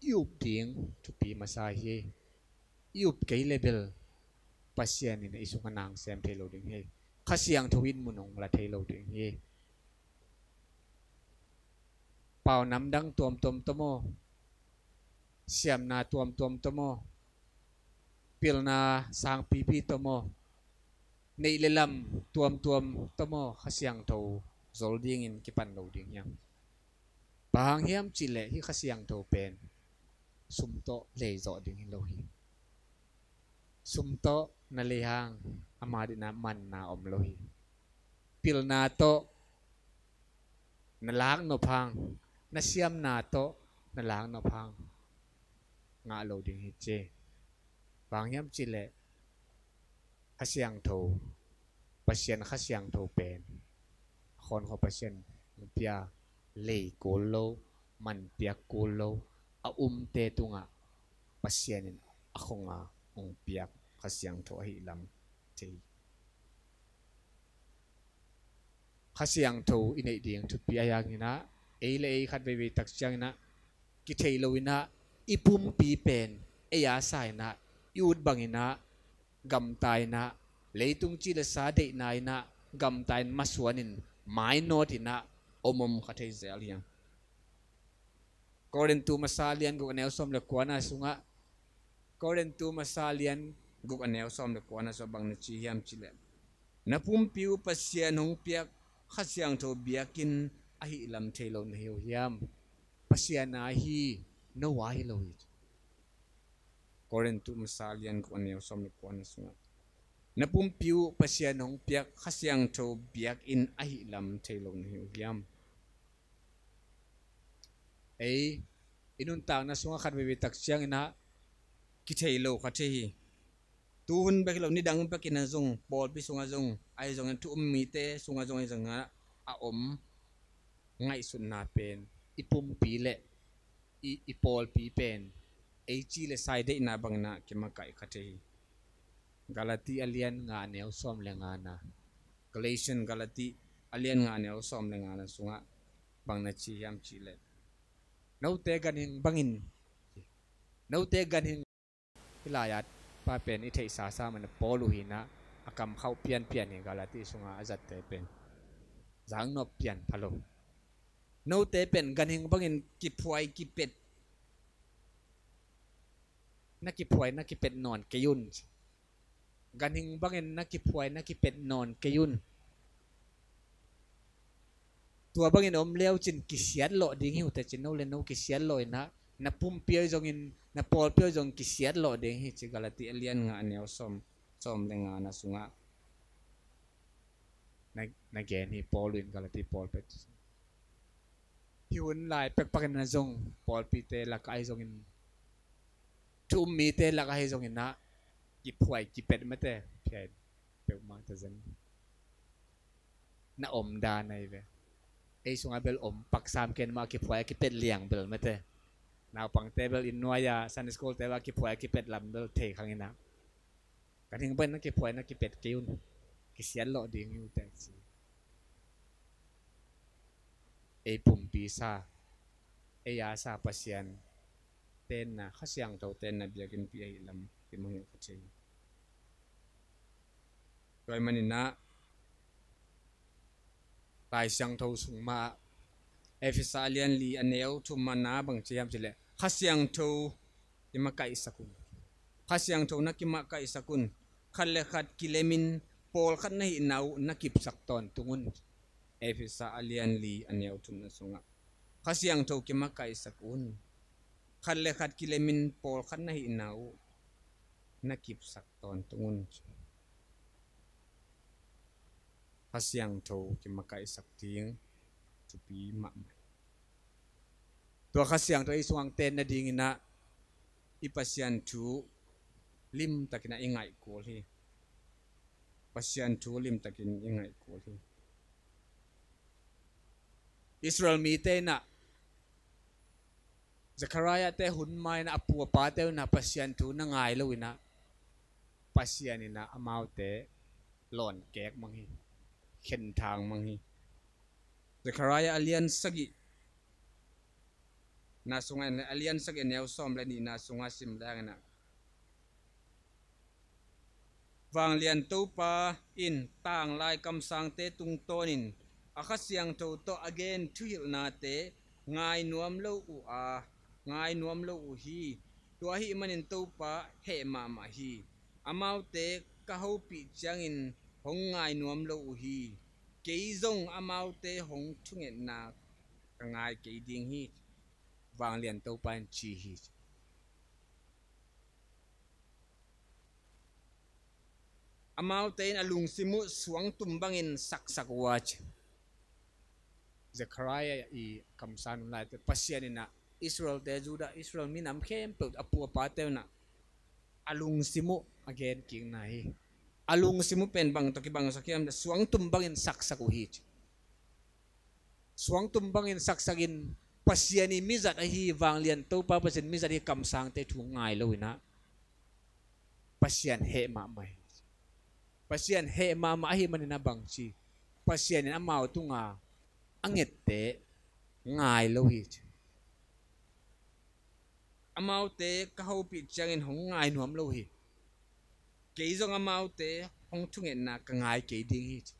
I up ding thupi masa hi. I up kei leh bel Pasian in i sungah na sem thei lo ding hi. Kha Siangtho in mun hong la thei lo ding hi. Pau namdang tuamtuam tawh maw, siamna tuamtuam tawh maw, pilna sangpipi tawh maw, neih le lam tuamtuam tawh maw, Kha Siangtho zol dingin kipan lo ding hiam? Bang hang hiam cih leh hih Kha Siangtho pen sum tawh lei zawh ding hi lo hi. Sum tawh na lei hang ama dingin ah manna om lo hi. Pilna tawh na lak nop hang, na siamna tawh na lak nop hang ngah lo ding hi ci. Bang hang hiam cih leh Kha Siangtho, Pasian Kha Siangtho pen a khawnkhong Pasian hong pia, lei kul lo, man piak kul lo, a umte tungah Pasian in a khonga hong piak Kha Siangtho ahih lam thei. Kha Siangtho i neih ding thupi ahih hangin ah ei le ei khat veivei tak ciangin ah kithei lo in ah i pumpi pen ei a sa in ah i ut bangin ah gamta in ah, leitung ci le sa deihna in ah gamta in masuan in mainawt in ah om om kha thei zel hi hang. Korintu masa lian guk a neu sawm le kuana sungah, Korintu masa lian guk a neu sawm le kuana sungah bang na ci hiam cih leh, na pumpi uh Pasian hong piak Kha Siangtho biakinn ahih lam thei lo na hi uh hiam? Pasian a hi, no a hi lo hi. Korintu masa lian guk a neu sawm le kuana sungah, na pumpi uh Pasian hong piak Kha Siangtho biakinn ahih lam thei lo na hi uh hiam? Ei, i nuntakna sungah khat veivei tak ciangin ah kithei lo kha thei hi. Tuhun bek hi lo, nidang bek in ah zong, pawlpi sungah zong, ahi zongin thu um mite sungah zong, ahi zongin ah a om ngaihsutna pen i pumpi le i, i pawlpi pen ei ci le sa i deihna bangin ah kimakaih kha thei hi. Galati a lian nga a neu sawm le ngana, Galatian, Galati a lian nga a neu sawm le ngana sungah bang na ci hiam cih leh, note ganhing bangin, Note ganhing, hih lai-at pa pen i theihsa sa man a Paul uh hi-in ah, a kam khauh pianpian hi, Galati sungah a zatte pen. Zaknop pian pha lo. Note pen ganhing bangin kiphuai kipet, na kiphuai na kipet nawn kei un. Ganhing bangin na kiphuai na kipet nawn kei un. Tua bangin om leu cin kisiat lawh ding hi uh teh, ci no le no kisiat lawh in ah, na pumpi ahi zongin, na pawlpi ahi zongin kisiat lawh ding hi, ci Galati a lian nga a neu sawm, sawm le nga na sungah na, na gen hi Paul in, Galati pawlpi. Hih hun lai pekpakin na zong, pawlpite lakah ahi zongin, thu um mite lakah ahi zongin ah, kiphuai kipet mate, phiai peuhmah ta zen. Na om dan ahi ve. Ei sungah bel om pak sam ken mah, kiphuai a kipet liang bel mate. Naupangte bel inn nuai-a, Sunday school-te bel a kiphuai a kipet lam bel thei khang in ah, ganhing bangin na kiphuai na kipet kei un. Kisiat lawh ding hi uh teh, ci. Ei pumpi sa, ei a sa Pasian tenna, Kha Siangtho tenna biakinnpi ahih lam kimu hi uh ka ci hi. Tua ahih manin ah, Lai Siangtho sung mah ah, Efesa a lian li a neu thum ah na bang ci hiam cih leh, Kha Siangtho kimakaihsak un. Kha Siangtho na kimakaihsak un. Khat le khat kilemin pawlkhat na hihna uh na kipsak tawntung un. Efesa a lian li a neu thumna sungah, Kha Siangtho kimakaihsak un. Khat le khat kilemin pawlkhat na hihna uh na kipsak tawntung un. Kha Siangtho kimakaihsak ding thupi mahmah. Tua Kha Siangtho ei sungah ten nadingin ah, i Pasian thu limtakin ah i ngaih kul hi. Pasian thu limtakin i ngaih kul hi. Israel mite in ah, Zechariah-te hun ma-in ah, a pu a pate un ah Pasian thu na ngai lo-in ah, Pasian in ah amaute lawnkek mang hi, khenthang mang hi. Zechariah a lian sagih na sungah, a lian sagih a neu sawm le nihna sungah sim leng in ah, Vanglian Topa in tanglai kamsangte tungtawnin a Kha Siangtho tawh a gen thuhilhnate ngai nuam lo uh a, ngai nuam lo uh hi. Tua ahih manin Topa heh mahmah hi. Amaute ka hopih ciangin hong ngai nuam lo uh hi. Kei zong amaute hong thungetna ka ngai kei ding hi, Vanglian Topa in ci hi. Amaute in a lungsim uh suangtum bangin saksak uh a ci. Zechariah i kamsang hun lai teh Pasian in ah Israel-te, Judah, Israel minam khempeuh a pu a pate un ah a lungsim uh a gen kikna hi. A lungsim uh pen bang tawh kibangsak hiam, suangtum bangin saksak uh hi ci. Suangtum bangin saksakin Pasian i mizat ahi, Vanglian Topa Pasian mizat ahi kamsangte thu ngai lo-in ah, Pasian heh mahmah hi. Pasian heh mahmah ahih manin ah bang ci, Pasian in amau tunga a ngette ngai lo hi ci. Amaute ka hopih ciangin hong ngai nuam lo hi. Kei zong amaute hong thungetna ka ngai kei ding hi ci.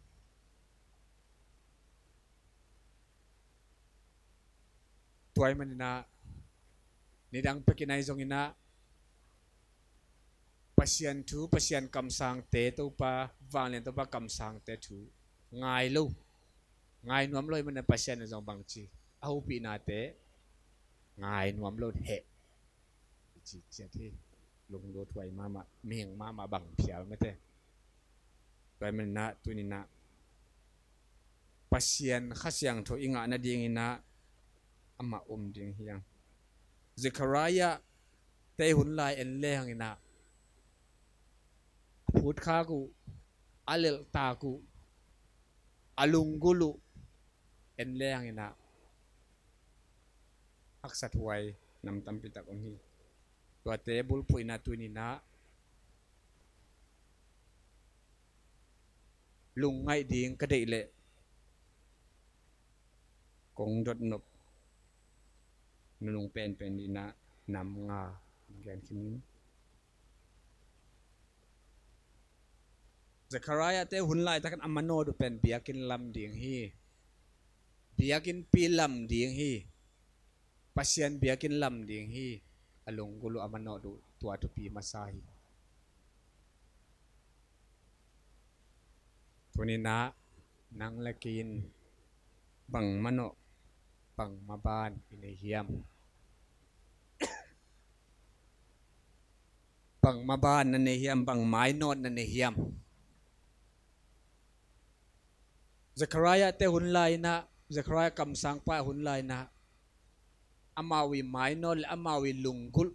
Tua ahih manin ah, nidang pekin ahi zongin ah, Pasian thu, Pasian kamsangte, Topa, Vanglian Topa kamsangte thu ngai lo, ngai nuam lo ahih manin ah Pasian in zong bang ci, a hopihnate ngai nuam lo, heh i ci ciat hi. Lunglut huai mahmah, mihing mahmah bang phial mate. Tua ahih manin ah tuni-in ah Pasian Kha Siangtho i ngah nadingin ah amah om ding hi hang. Zechariah te hun lai en lehang in ah, a phutkhak uh, a lelhtak uh, a lunggulh uh en lehang in ah, haksat huai nam tampi tak om hi. Tuate bulphuh in ah tuni-in ah lungngaih ding ka deih leh kong dotnop nunung penpen in ah nam nga Gen khin in. Zechariah te hun laitakin a manawt uh pen biakinn lam ding hi. Biakinnpi lam ding hi. Pasian biakinn lam ding hi. A lunggulh uh a manawt uh tua thupi masa hi. Tuninah nang le kei in bang manawh, bang maban i nei hiam? Bang maban na nei hiam? Bang mainawt na nei hiam? Zechariah te hun lainah, Zechariah kamsangpa hun lainah amau i mainawt le amau i lunggulh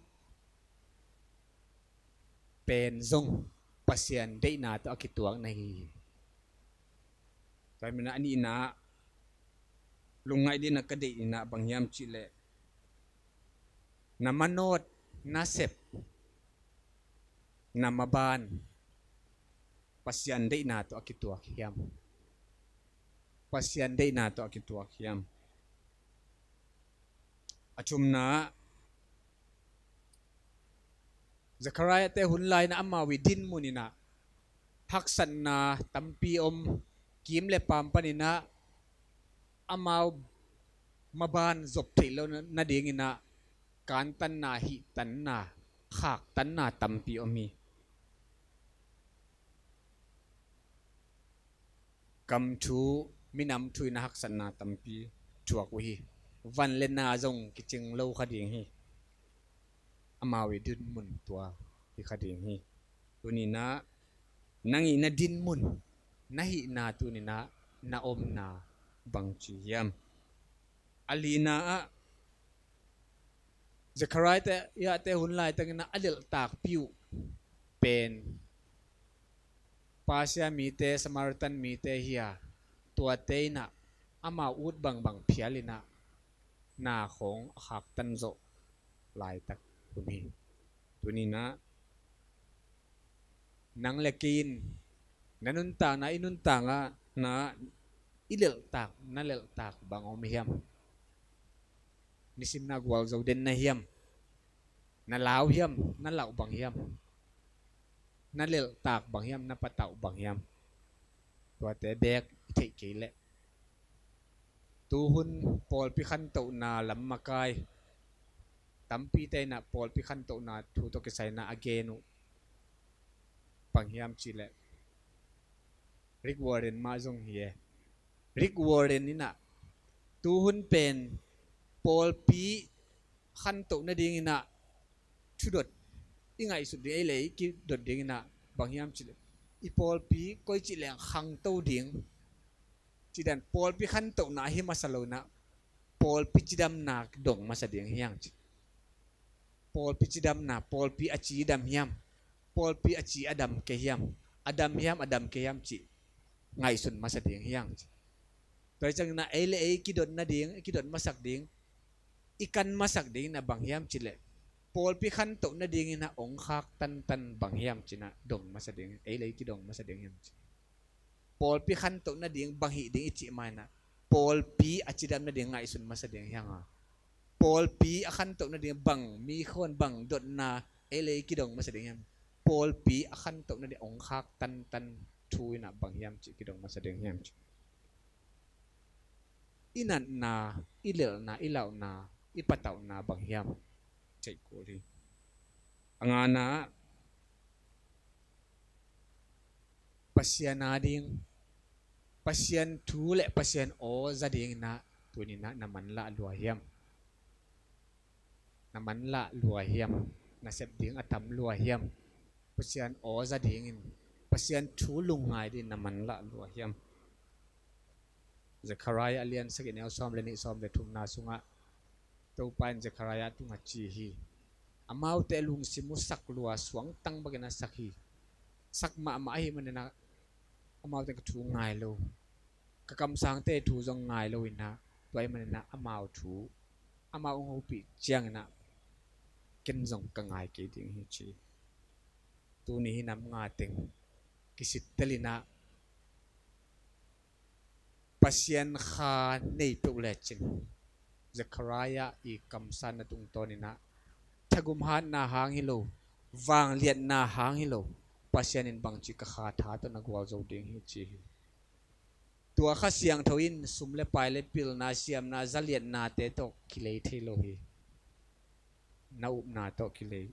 pen zong Pasian deihna tawh a kituak na hi hi. Tua hi manah a nihna lungngaih dingin a ka deih inah bang hiam cihleh na manawt, na sep, na maban Pasian deihna tawh a kituak hiam? Pasian deihna tawh a kituak hiam? A thumna, Zechariah te hun lainah amau i dinmun inah haksatna tampi om, kim le paam paninah amau maban zop theih lo nadinginah kantanna, hihtanna, khaktanna tampi om hi. Kam thu, minam thu inah haksatna tampi thuak uh hi. Van le na zong kicing lo kha ding hi. Amau i dinmun tua hi kha ding hi. Tuninah nang i na dinmun, na hihna tuninah na omna bangci hiam? A lina ah, Zechariah te, Zechariah te hun laitakinah a lelhtakpi uh pen Persia mite, Samaritan mite hi a, tuate inah amau ut bangbang phialinah na khawng a khaktan zawh laitak hun hi. Tuninah nang le kei in na nuntakna, i nuntakna, na i lelhtak, na lelhtak bang om hiam? Nisimna gualzo den na hiam? Na lau hiam? Na lauh bang hiam? Na lelhtak bang hiam? Na patauh bang hiam? Tuate beek i theih kei leh tuhun pawlpi khantohna lam makai tampite inah pawlpi khantohna thu tawh kisai inah a gen uh bang hiam cihleh Rick Warren mah zong hi e. Rick Warren inah tuhun pen pawlpi khantoh nadinginah thudot i ngaihsut ding, ei le ei kidot dinginah bang hiam cihleh i pawlpi koi cihleh khangto ding, cidan pawlpi khantohna ahi masa lo inah pawlpi cidamna dong masa ding hiang ci. Pawlpi cidamna, pawlpi a cidam hiam? Pawlpi a ci a dam kei hiam? A dam hiam, a dam kei hiam cih ngaihsun masa ding hiang ci. Tua hi cianginah ei le ei kidot nading, kidot masak ding, i kan masak ding inah bang hiam cihleh pawlpi khantoh nadinginah ong khak tantan bang hiam cinah dong masa ding, ei le ei kidong masa ding hiam ci. Pawlpi khantoh nading bang hih ding i cih ma inah pawlpi a cidam nading ngaihsun masa ding hiang a, pawlpi a khantoh nading bang mi khuan bang dotna ei le ei kidong masa ding hiam? Pawlpi a khantoh nading ong khak tantan thu inah bang hiam cih kidong masa ding hiam cih. I natna, i lelhna, i lauhna, i patauhna bang hiam? Ceih kul hi. A ngana, Pasian ading, Pasian thu le Pasian aw za dinginah tuninah na manlah lua hiam? Na manlah lua hiam? Na sep ding a tam lua hiam? Pasian aw za dingin, Pasian thu lungngai dingin na manlah lua hiam? Zechariah a lian sagih, neu sawm le nih, sawm le thumna sungah Topa in Zechariah tungah ci hi. Amaute a lungsim uh sak lua, suangtang bakin a sak hi. Sak mahmah ahih maninah amaute ka thu ngai lo, ka kamsangte thu zong ngai lo inah, tua ahih maninah amau thu, amau hong hopih cianginah ken zong ka ngai kei ding hi ci. Tuni hi nam nga teng kisittelinah Pasian kha nei peuh lecin Zechariah i kamsanna tungtawninah Thagum hatna hang hi lo, vangliatna hang hi lo, Pasian in bangci ka kha tha tawh na gualzo ding hi ci hi. Tua Kha Siangtho in sum le pai le pilna, siamna, zaliatnate tawh kilei thei lo hi. Na upna tawh kilei,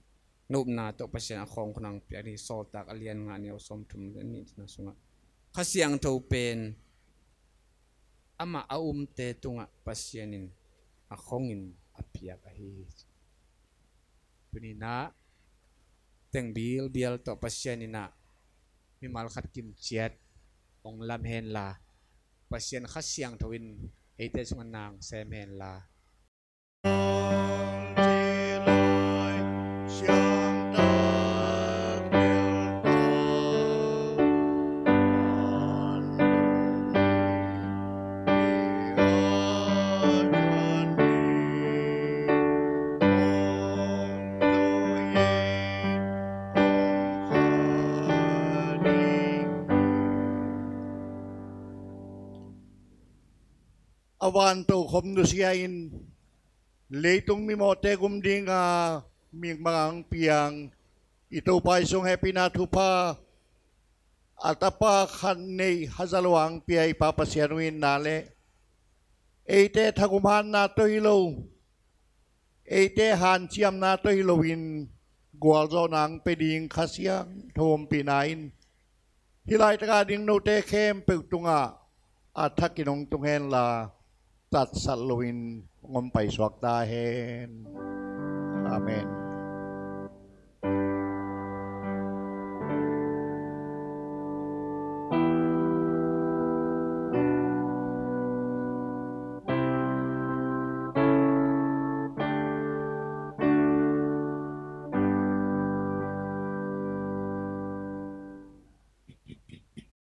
na upna tawh Pasian a khawng khunang piak ni. Sawltak a lian nga, a neu sawmthum le nihna sungah Kha Siangtho pen amah a umte tungah Pasian in a khongin a piak ahi hi. Tuninah teng bilbial tawh Pasian inah mimal khat kimciat hong lam henla, Pasian Kha Siangtho in eite sungah nang sem henla. A van tokhom nusia in leitung mimawhte gum dinga mik mang ang piang i Topa i sung hehpihna thupha, a Tapa khat neih haza lo ang pia i Pa Pasian uh in na le eite thagum hatna tawh hi lo, eite hanciamna tawh hi loin gualzawhna ang pe ding Kha Siangtho ompihna in hih laitaka ding note khempeuh tungah a thakin hong tung henla, tatsat loin hong om paisuak ta hen. Amen.